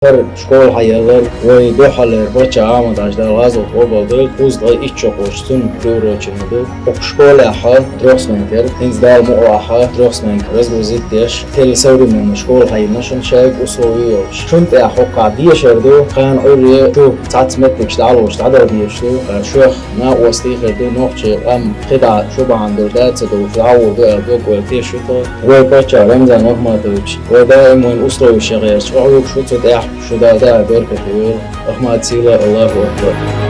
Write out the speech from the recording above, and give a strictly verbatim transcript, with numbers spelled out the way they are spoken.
ХӀара школа хьаеллар вай духхьал паччахьа Ахьмад-Хьажа, Дала гӀазот къобал дойла, кхузткъеи итт шо кхоачаш цун приуроченный ду. Укх школехь трёхсменка яр, хӀинца Дала мукъ лахь, трёхсменка разгрузить деш, тела современный школа хьаелла шуна, шайга условия йолуш. Шун тӀехь хӀокхахь дешар ду, кхана Ӏуьйре шу цхьацца меттигаш дӀалоцуш дӀадала дезаш ду, шух накъостий хир ду, нохчий къам кхидӀа шу бахьана долуш дӀа ца довлуш дӀагӀур ду аьлла, доккха ойла теш ю тхо. Вай паччахь Рамзан Ахматович, вай даим вайн условияш гӀерташ, охьа вуьгуш ву цу тӀехь, шу Дала беркате войла. Ахмат сила, Аллаху акбар.